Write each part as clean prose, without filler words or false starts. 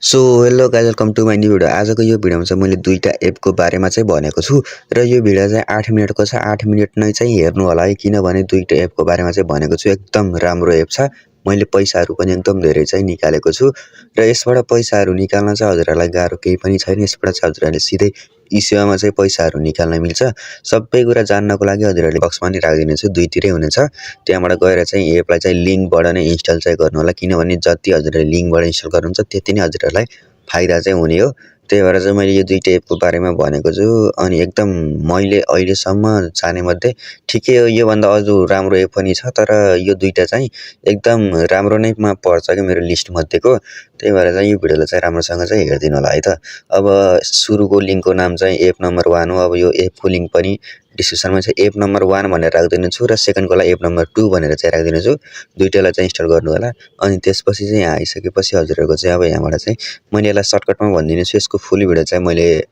So hello guys welcome to my new video. आजको यो भिडियोमा चाहिँ मैले दुईटा एपको बारेमा चाहिँ भनेको छु र यो भिडियो चाहिँ 8 मिनेटको छ। 8 मिनेट नै चाहिँ हेर्नु होला है, किनभने दुईटा एपको बारेमा चाहिँ भनेको छु। एकदम राम्रो एप छ। मैले पैसाहरू पनि एकदम धेरै चाहिँ निकालेको छु र यसबाट पैसाहरू निकाल्न चाहिँ हजुरहरूलाई गाह्रो केही पनि छैन। यसबाट चाहिँ हजुरहरूले सिधै ई-सेवामा चाहिँ पैसाहरू निकाल्न मिल्छ। सबै कुरा जान्नको लागि हजुरहरूले बक्समा नि राखिदिनेछु, दुईतिरै हुनेछ। त्यहाँबाट गएर चाहिँ एपलाई चाहिँ लिङ्कबाट नै इन्स्टल चाहिँ गर्नु होला, किनभने जति हजुरहरूले लिङ्कबाट इन्स्टल गर्नुहुन्छ त्यति नै हजुरहरूलाई फाइदा चाहिँ हुने हो। त्यही भएर चाहिँ मैले यो दुईटा एपको बारेमा भनेको छु। अनि एकदम मैले अहिलेसम्म जानेमध्ये ठिकै हो, योभन्दा अझ राम्रो एप पनि छ, तर यो दुईटा चाहिँ एकदम राम्रो नै पर्छ कि मेरो लिस्टमध्येको। त्यही भएर चाहिँ यो भिडियोलाई चाहिँ राम्रोसँग चाहिँ हेरिदिनु होला है त। अब सुरुको लिङ्कको नाम चाहिँ एप नम्बर 1 हो। अब यो एपको लिङ्क पनि डिस्क्रिप्सनमा चाहिँ एप नम्बर 1 भनेर राखिदिनेछु र सेकेन्डकोलाई एप नम्बर 2 भनेर चाहिँ राखिदिनेछु। दुईटालाई चाहिँ इन्स्टल गर्नु होला। अनि त्यसपछि चाहिँ यहाँ आइसकेपछि हजुरहरूको चाहिँ अब यहाँबाट चाहिँ मैले यसलाई सर्टकटमा भनिदिनेछु। यसको फुल भिडियो चाहिँ मैले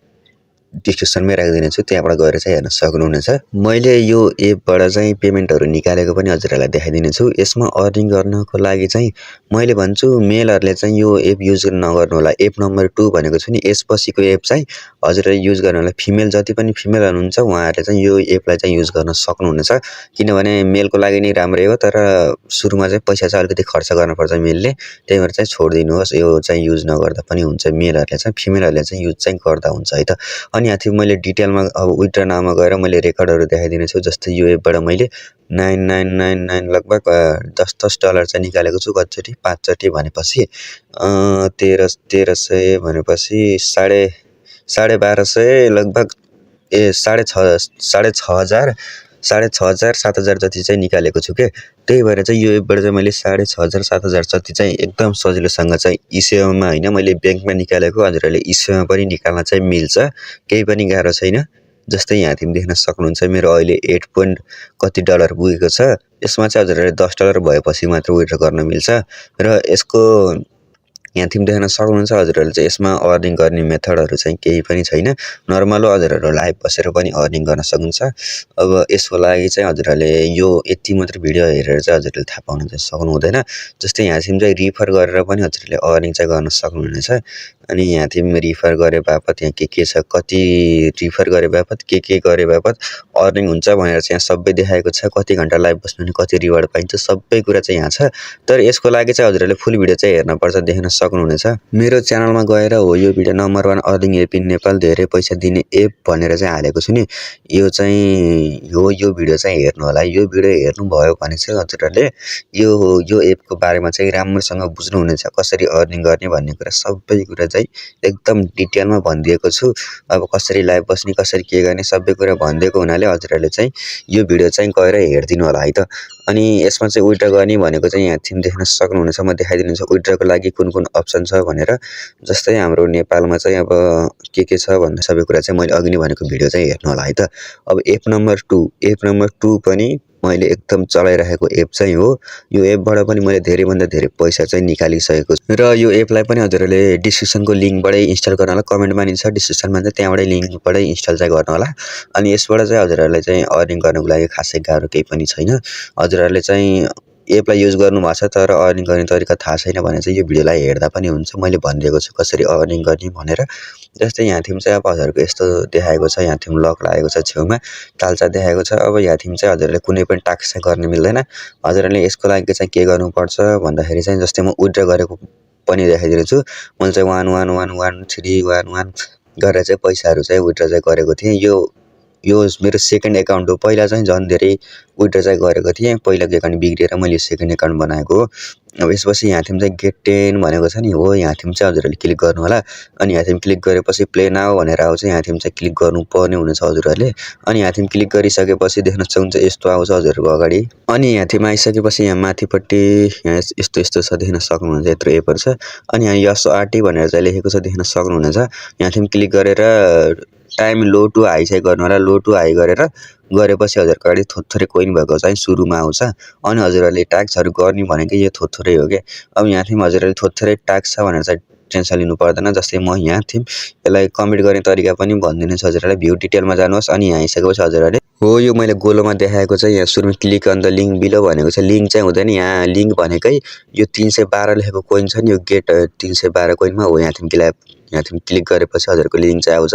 डिस्क्रिप्सनमै राखिदिनेछु, त्यहाँबाट गएर चाहिँ हेर्न सक्नुहुनेछ। मैले यो एपबाट चाहिँ पेमेन्टहरू निकालेको पनि हजुरहरूलाई देखाइदिनेछु। यसमा अर्निङ गर्नको लागि चाहिँ मैले भन्छु मेलहरूले चाहिँ यो एप युज नगर्नु होला। एप नम्बर 2 भनेको छु नि, यसपछिको एप चाहिँ हजुरहरूले युज गर्नु होला। फिमेल जति पनि फिमेल हुनुहुन्छ उहाँहरूले चाहिँ यो एपलाई चाहिँ युज गर्न सक्नुहुनेछ, किनभने मेलको लागि नै राम्रै हो। तर सुरुमा चाहिँ पैसा चाहिँ अलिकति खर्च गर्नुपर्छ मेलले, त्यही भएर चाहिँ छोडिदिनुहोस्। यो चाहिँ युज नगर्दा पनि हुन्छ, मेलहरूले चाहिँ फिमेलहरूले चाहिँ युज चाहिँ गर्दा हुन्छ है त। अनि यहाँ थियो मैले डिटेलमा अब विथड्र नाउमा गएर मैले रेकर्डहरू देखाइदिनेछु। जस्तै यो एपबाट मैले 9999 लगभग $10 चाहिँ निकालेको छु। कतिचोटि 5 चोटि भनेपछि 1300 भनेपछि 1250 लगभग 6,500 7,000 जति चाहिँ निकालेको छु के। त्यही भएर चाहिँ यो एपबाट चाहिँ मैले 6,500 7,000 जति चाहिँ एकदम सजिलोसँग चाहिँ ई-सेवामा होइन, मैले ब्याङ्कमा निकालेको। हजुरहरूले ई-सेवामा पनि निकाल्न चाहिँ मिल्छ, केही पनि गाह्रो छैन। जस्तै यहाँ तिमी देख्न सक्नुहुन्छ मेरो अहिले 8 पोइन्ट कति डलर पुगेको छ। यसमा चाहिँ हजुरहरूले $10 भएपछि मात्र विथड्र गर्न मिल्छ र यसको यहाँ तिमी देख्न सक्नुहुन्छ हजुरहरूले चाहिँ यसमा अर्निङ गर्ने मेथडहरू चाहिँ केही पनि छैन। नर्मल हो, हजुरहरू लाइभ बसेर पनि अर्निङ गर्न सक्नुहुन्छ। अब यसको लागि चाहिँ हजुरहरूले यो यति मात्र भिडियो हेरेर चाहिँ हजुरहरूले थाहा पाउन चाहिँ सक्नु हुँदैन। जस्तै यहाँ तिमी चाहिँ रिफर गरेर पनि हजुरहरूले अर्निङ चाहिँ गर्न सक्नुहुनेछ। अनि यहाँ तिमी रिफर गरे बापत यहाँ के छ, कति रिफर गरे बापत के गरे बापत अर्निङ हुन्छ भनेर चाहिँ यहाँ सबै देखाएको छ। कति घन्टा लाइभ बस्नु भने कति रिवार्ड पाइन्छ, सबै कुरा चाहिँ यहाँ छ। तर यसको लागि चाहिँ हजुरहरूले फुल भिडियो चाहिँ हेर्नुपर्छ, देख्न सक्नुहुनेछ। मेरो च्यानलमा गएर हो यो video number 1 earning app in Nepal धेरै पैसा दिने एप भनेर चाहिँ हालेको छु नि। यो चाहिँ यो भिडियो चाहिँ हेर्नु होला। यो भिडियो हेर्नुभयो भने चाहिँ हजुरहरूले यो एपको बारेमा चाहिँ राम्रोसँग बुझ्नुहुनेछ, कसरी अर्निङ गर्ने भन्ने कुरा सबै कुरा चाहिँ एकदम डिटेलमा भनिदिएको छु। अब कसरी लाइभ बस्ने, कसरी के गर्ने सबै कुरा भनिदिएको हुनाले हजुरहरूले चाहिँ यो भिडियो चाहिँ गएर हेरिदिनु होला है त। अनि यसमा चाहिँ विथड्र गर्ने भनेको चाहिँ यहाँ तिमी देख्न सक्नुहुनेछ, म देखाइदिन्छु विथड्रको लागि कुन कुन अप्सन छ भनेर। जस्तै हाम्रो नेपालमा चाहिँ अब के छ भन्ने सबै कुरा चाहिँ मैले अघि नै भनेको भिडियो चाहिँ हेर्नु होला है त। अब एप नम्बर 2 पनि मैले एकदम चलाइरहेको एप चाहिँ हो। यो एपबाट पनि मैले धेरैभन्दा धेरै पैसा चाहिँ निकालिसकेको छु र यो एपलाई पनि हजुरहरूले डिस्क्रिप्सनको लिङ्कबाटै इन्स्टल गर्न होला। कमेन्टमा नि छ डिस्क्रिप्सनमा चाहिँ, त्यहाँबाटै लिङ्कबाटै इन्स्टल चाहिँ गर्नु होला। अनि यसबाट चाहिँ हजुरहरूलाई चाहिँ अर्निङ गर्नको लागि खासै गाह्रो केही पनि छैन। हजुरहरूले चाहिँ एपलाई युज गर्नुभएको छ तर अर्निङ गर्ने तरिका थाहा छैन भने चाहिँ यो भिडियोलाई हेर्दा पनि हुन्छ। मैले भनिदिएको छु कसरी अर्निङ गर्ने भनेर। जस्तै यहाँ थिम चाहिँ अब हजुरहरूको यस्तो देखाएको छ, यहाँ थिम लक लागेको छ, छेउमा तालचा देखाएको छ। अब यहाँ थिम चाहिँ हजुरहरूले कुनै पनि टास्क चाहिँ गर्न मिल्दैन। हजुरहरूले यसको लागि चाहिँ के गर्नुपर्छ भन्दाखेरि चाहिँ जस्तै म विथड्र गरेको पनि देखाइदिन्छु। मैले चाहिँ 111311 गरेर चाहिँ पैसाहरू चाहिँ विथड्र चाहिँ गरेको थिएँ। यो मेरो सेकेन्ड एकाउन्ट हो। पहिला चाहिँ झन् धेरै विथड्र चाहिँ गरेको थिएँ। पहिलाको एकाउन्ट बिग्रिएर मैले सेकेन्ड एकाउन्ट बनाएको हो। अब यसपछि यहाँ थिम चाहिँ गेट 10 भनेको छ नि हो, यहाँ थिम चाहिँ हजुरहरूले क्लिक गर्नु होला। अनि यहाँ थिम क्लिक गरेपछि प्ले नाउ भनेर आउँछ, यहाँ थिम चाहिँ क्लिक गर्नुपर्ने हुनेछ हजुरहरूले। अनि यहाँ थिम क्लिक गरिसकेपछि देख्न सक्नुहुन्छ यस्तो आउँछ हजुरहरूको अगाडि। अनि यहाँ थिम आइसकेपछि यहाँ माथिपट्टि यहाँ यस्तो छ, देख्न सक्नुहुन्छ यत्रो एपहरू छ। अनि यहाँ यस आरटी भनेर चाहिँ लेखेको छ, देख्न सक्नुहुनेछ। यहाँ थिम क्लिक गरेर टाइम लो टु हाई चाहिँ गर्नु होला। लो टु हाई गरेपछि हजुरको अगाडि थोरै कोइन भएको चाहिँ सुरुमा आउँछ। अनि हजुरहरूले टास्कहरू गर्ने भनेको यो थोरै हो क्या। अब यहाँ थिम हजुरहरूले थोरै टास्क छ भनेर चाहिँ टेन्सन लिनु पर्दैन। जस्तै म यहाँ थिम यसलाई कम्प्लिट गर्ने तरिका पनि भनिदिन्छु हजुरहरूलाई। भ्यू डिटेलमा जानुहोस्। अनि यहाँ आइसकेपछि हजुरहरूले हो, यो मैले गोलोमा देखाएको चाहिँ यहाँ सुरुमा click on the link below भनेको छ। लिंक चाहिँ हुँदैन यहाँ लिंक भनेकै यो 312 लेखेको कोइन छ नि यो गेट 312 कोइनमा हो। यहाँ तिमी क्लिक गरेपछि हजुरको लिंक चाहिँ आउँछ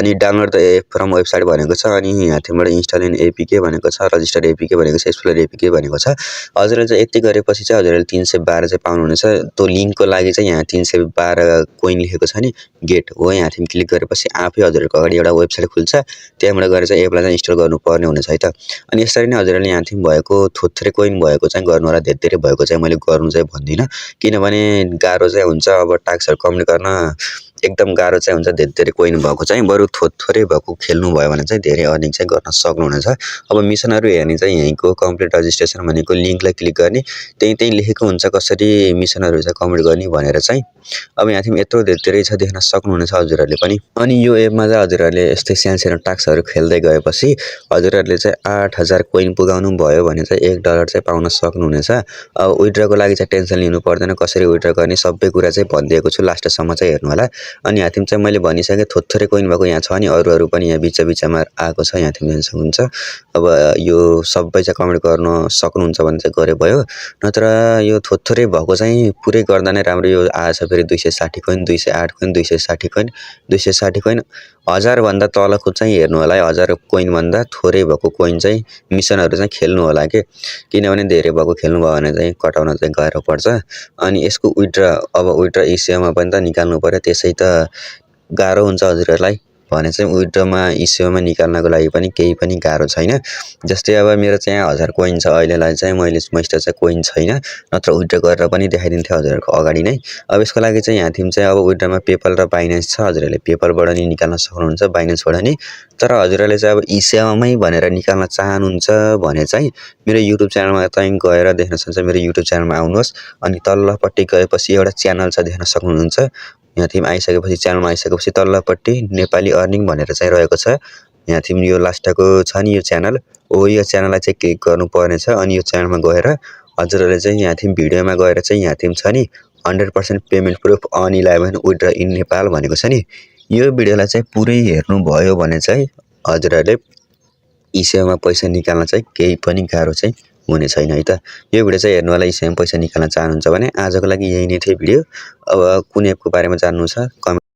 अनि download the app from website भनेको छ अनि यहाँ तिमीबाट इन्स्टल इन एपीके भनेको छ, रजिस्टर एपीके भनेको छ, एक्सप्लोर एपीके भनेको छ। हजुरले चाहिँ यति गरेपछि चाहिँ हजुरले 312 चाहिँ पाउनुहुनेछ। त्यो लिंकको लागि चाहिँ यहाँ 312 कोइन लेखेको छ नि गेट हो। यहाँ तिमी क्लिक गरेपछि आफै हजुरको अगाडि एउटा वेबसाइट खुल्छ। त्यहाँबाट गएर चाहिँ एपलाई चाहिँ इन्स्टल गर्नुपर्ने हुनेछ है त। अनि यसरी नै हजुरले यहाँ तिमी भएको थोत्रे कोइन भएको चाहिँ गर्नु होला, धेरै भएको चाहिँ मैले गर्नु चाहिँ भन्दिनँ किनभने गाह्रो चाहिँ हुन्छ। अब टास्कहरु कम्प्लिट गर्न एकदम गाह्रो चाहिँ हुन्छ। धेरै कोइन भएको चाहिँ बरु थोरै भएको खेल्नु भयो भने चाहिँ धेरै अर्निङ चाहिँ गर्न सक्नुहुनेछ। अब मिसनहरु हेर्ने चाहिँ यहीँको कम्प्लिट रजिस्ट्रेसन भनेको लिंकलाई क्लिक गर्ने त्यही लेखेको हुन्छ कसरी मिसनहरु चाहिँ कम्प्लिट गर्ने भनेर चाहिँ। अब यहाँ तिमी यत्रो धेरै छ देख्न सक्नुहुनेछ हजुरहरुले पनि। अनि यो एपमा चाहिँ हजुरहरुले यस्तै सानो टास्कहरु खेल्दै गएपछि हजुरहरुले चाहिँ 8000 कोइन पुगाउनु भयो भने चाहिँ $1 चाहिँ पाउन सक्नुहुनेछ। अब विथड्रको लागि चाहिँ टेन्सन लिनु पर्दैन, कसरी विथड्र गर्ने सबै कुरा चाहिँ भनिदिएको छु, लास्टसम्म चाहिँ हेर्नु होला। अनि यहाँ तिमी चाहिँ मैले भनिसके थोत्रै कोइन भएको यहाँ छ नि अरु पनि यहाँ बिचमा आएको छ, यहाँ तिमी हेर्न सक्नुहुन्छ। अब यो सबै चाहिँ कमेन्ट गर्न सक्नुहुन्छ भने चाहिँ गरे भयो, नत्र यो थोत्रै भएको चाहिँ पुरै गर्दा नै राम्रो। यो आएछ फेरि 260 कोइन, 208 कोइन, 260 कोइन, 260 कोइन। 1000 भन्दा तलको चाहिँ हेर्नु होला है। 1000 कोइन भन्दा थोरै भएको कोइन चाहिँ मिसनहरु चाहिँ खेल्नु होला के, किनभने धेरै भएको खेल्नु भयो भने चाहिँ कटाउन चाहिँ गाह्रो पर्छ। अनि यसको विथड्र इसिओमा पनि त निकाल्नु पर्यो, त्यसै त गाह्रो हुन्छ हजुरहरुलाई भने चाहिँ विथड्रमा इसिओमा निकाल्नको लागि पनि केही पनि गाह्रो छैन। जस्तै अब मेरो चाहिँ 1000 कोइन छ अहिलेलाई चाहिँ मसित चाहिँ कोइन छैन, नत्र विथड्र गरेर पनि देखाइदिन्थे हजुरहरुको अगाडि नै। अब यसको लागि चाहिँ यहाँ तिमी चाहिँ अब विथड्रमा पेपल र बाइनेन्स छ, हजुरहरुले पेपलबाट नि निकाल्न सक्नुहुन्छ, बाइनेन्सबाट नि। तर हजुरहरुले चाहिँ अब इसिओमै भनेर निकाल्न चाहनुहुन्छ भने चाहिँ मेरो युट्युब च्यानलमा चाहिँ गएर देख्न सक्नुहुन्छ। मेरो युट्युब च्यानलमा आउनुहोस् अनि तल्लोपट्टि गएपछि एउटा च्यानल छ देख्न सक्नुहुन्छ। यहाँ तिमी आइसकेपछि च्यानलमा आइसकेपछि तल्लोपट्टि नेपाली अर्निङ भनेर चाहिँ रहेको छ। यहाँ तिमी यो लास्टको छ नि यो च्यानल हो, यो च्यानललाई चाहिँ क्लिक गर्नुपर्ने छ। अनि यो च्यानलमा गएर हजुरहरुले चाहिँ यहाँ तिमी भिडियोमा गएर चाहिँ यहाँ तिमी छ नि 100% payment proof on 11 withdraw in Nepal भनेको छ नि, यो भिडियोलाई चाहिँ पुरै हेर्नु भयो भने चाहिँ हजुरहरुले इसिओमा पैसा निकाल्न चाहिँ केही पनि गाह्रो चाहिँ हुने छैन है त। यो भिडियो चाहिँ हेर्नु होला इसिओमा पैसा निकाल्न चाहनुहुन्छ भने। आजको लागि यही नै थियो भिडियो। अब कुन एपको बारेमा जान्नु छ कमेन्ट